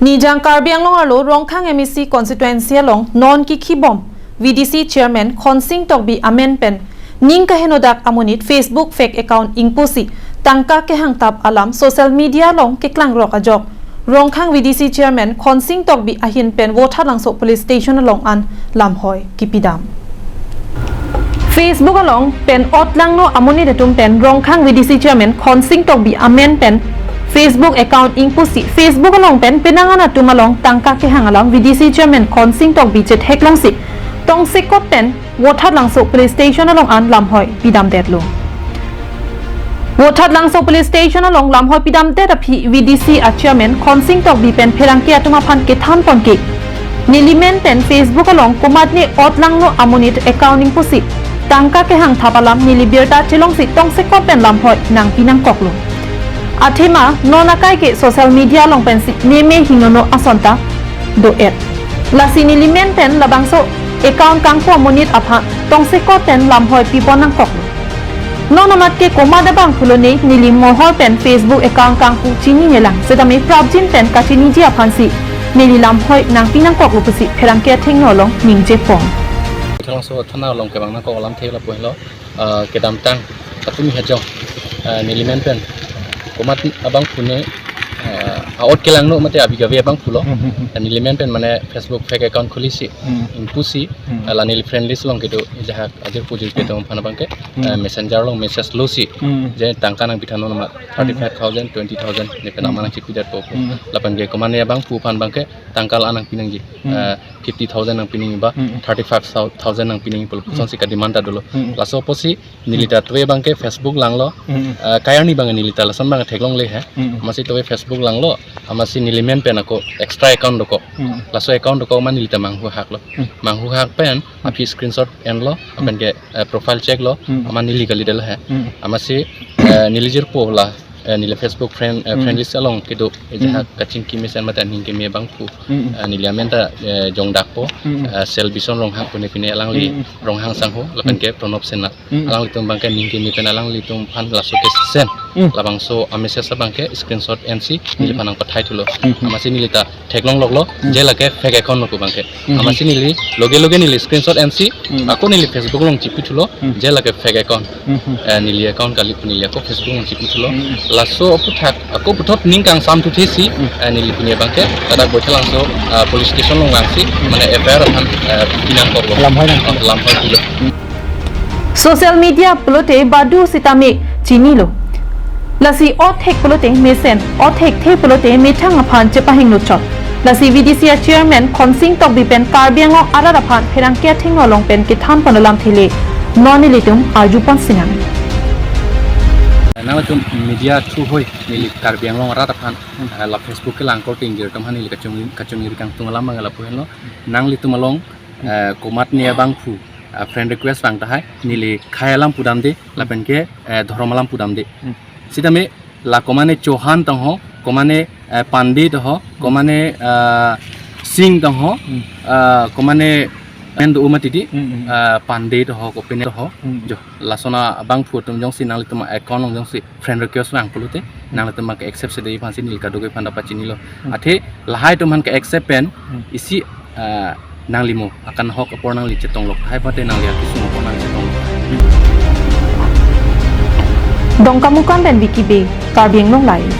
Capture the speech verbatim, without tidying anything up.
Nijang Karbi Anglong arlo Rongkhang M A C constituency along non kikhibom V D C chairman Khonsing Tokbi amen pen ning kahenodak amonit Facebook fake account ingpusi tangka kehangthap alam social media along keklangrok ajok Rongkhang V D C chairman Khonsing Tokbi ahin pen Vothatlangso police station along an lamhoi kipidam. Facebook along pen otlangno amonit atum pen Rongkhang V D C chairman Khonsing Tokbi amen pen Facebook account ingpusi Facebook along pen penang an atum along tangka kehang alam V D C chairman Khonsing Tokbi chetheklongsi tongsekot pen Vothatlangso police station along an lamhoi pidamdetlo. Vothatlangso police station along lamhoi pidamdet aphi V D C a chairman Khonsing Tokbi pen pherangke atum aphan kethan ponke neli men pen Facebook along komatne otlangno amonit account ingpusi tangka kehangthap alam neli birta chelongsi tongsekot pen lamhoi nangpi nangkoklo. Athema non akai ke social media along pensi meme hingnono asonta do-et. Lasi neli men pen labangso account kangpu amonit aphan tongsekot pen lamhoi pipon nangkoklo. Non amat ke komat abangphulo ne neli mohor pen Facebook account kangpu chininelang setame prapjin pen kachiniji aphansi neli lamhoi nangpi nangkoklo pusi pherangke athengno along ningje pon. Vothatlangso thana along kevang nangkok alamthe lapu helo, ah, kedamtang katumi hajong, ah, neli men pen komat abangphu ne, ah, a-ot kelangno mate abi gave abangphulo. Hmm, hmm, hmm. Ah, neli men pen mane Facebook fake account khulisi, Hmm. ingpusi, Hmm. ah, la neli friend list along kedo ejahak ajir pujir kedo aphan abangke, Hmm. ah, messenger along message losi, Hmm. je tangka nangpitha non amat thirty-five thousand, twenty thousand ne pen Hmm. amat nangchipidetpo. Hmm. Lapen ke komatne abangphu aphan abangke tangka la nangpi nangji, Hmm. ah, fifty thousand nangpi nangji ba, Hmm. thirty-five thousand nangpi nangji pulo, Hmm. lasonsi ka-demand ta dolo. Hmm. Laso apotsi neli ta tuve abangke Facebook langlo, Hmm. ah, kai arni abang neli ta lason abang theklongle he. Hmm. Amatsi tuve Facebook langlo, amatsi neli men pen ako extra account dokok. Hmm. Laso account dokok amat neli ta manghuhaklo. Hmm. Manghuhak pen Hmm. aphi screenshot enlo, Hmm. apen ke, eh, profile check lo, Hmm. amat neli kalidetlo he. Hmm. Amatsi, eh, neli jirpo la, eh, neli Facebook friend, eh, Hmm. friend list along kedo, eh, Hmm. jahak kachingki mesen mate aning keme abangphu. Hmm. Eh, neli amen ta, eh, jongdakpo, Hmm. eh, Selbison Ronghang pune pine alangli Hmm. Ronghang sangho, lapen Hmm. ke Pranab Sena. Hmm. Alanglitum abangke ning keme pen alanglitum aphan laso kesen. Hmm. Labangso a-message abangke screenshot ensi Hmm. neliphan nangpathai thulo. Hmm. Amatsi neli ta theklongloklo, Hmm. je lake fake account lo pu abangke. Hmm. Amatsi neli loge loge neli screenshot ensi, Hmm. ako neli Facebook along chipi thulo, Hmm. je lake fake account. Hmm. Eh, neli account kali pu neli ako Facebook along chipi thulo. Hmm. Laso aphuthak, ako puthot ning kangsam thuthesi, Hmm. eh, neli pini abangke, ladak Vothatlangso, ah, police station along vangsi, Hmm. mane F I R aphan, eh, pi nangkoklo. Lamhoi nangkok. Ah, lamhoi thulo. Social media pulote badu sitame chinilo. Lasi othek pulote mesen, othekthe pulote methang aphan chepahingno chot. Lasi V D C a chairman Khonsing Tokbi pen Karbi Anglong arat aphan pherangke athengno along pen kethan pon alamthe le non nelitum arju pon sinang. Nangtum media through hoi neli Karbi Anglong arat aphan, eh, la Facebook kelang korte ingjir atum aphan neli kachung, kachung iri kangtung alam abang lapu henlo. Nanglitum along, eh, komatne abangphu, eh, friend request vang tahai, neli khei alam pudamde, lapen ke, eh, dhorom alam pudamde. Hmm. Sitame la komatne Chauhan tong ho, komatne, eh, Pandey tong ho, komatne, eh, Singh tong ho, Hmm. eh, komatne pen do-o mati di, Hmm, hmm. eh, Pandey tong ho, kopine tong ho. Hmm. Jo, lason abangphu atum jongsi nanglitum account along jongsi friend request vang pulote, nanglitum ke accept sedei aphansi neli kadokave aphan ta pachinilo. Hmm. Athe lahai atum aphan ke accept pen, Hmm. isi, eh, nangli mo, akanhok apor nangli chetonglok tahai pute nangli akesung apor nangli chetonglok. Dongkamukam pen Vicky Bey, Karbi Anglong Live.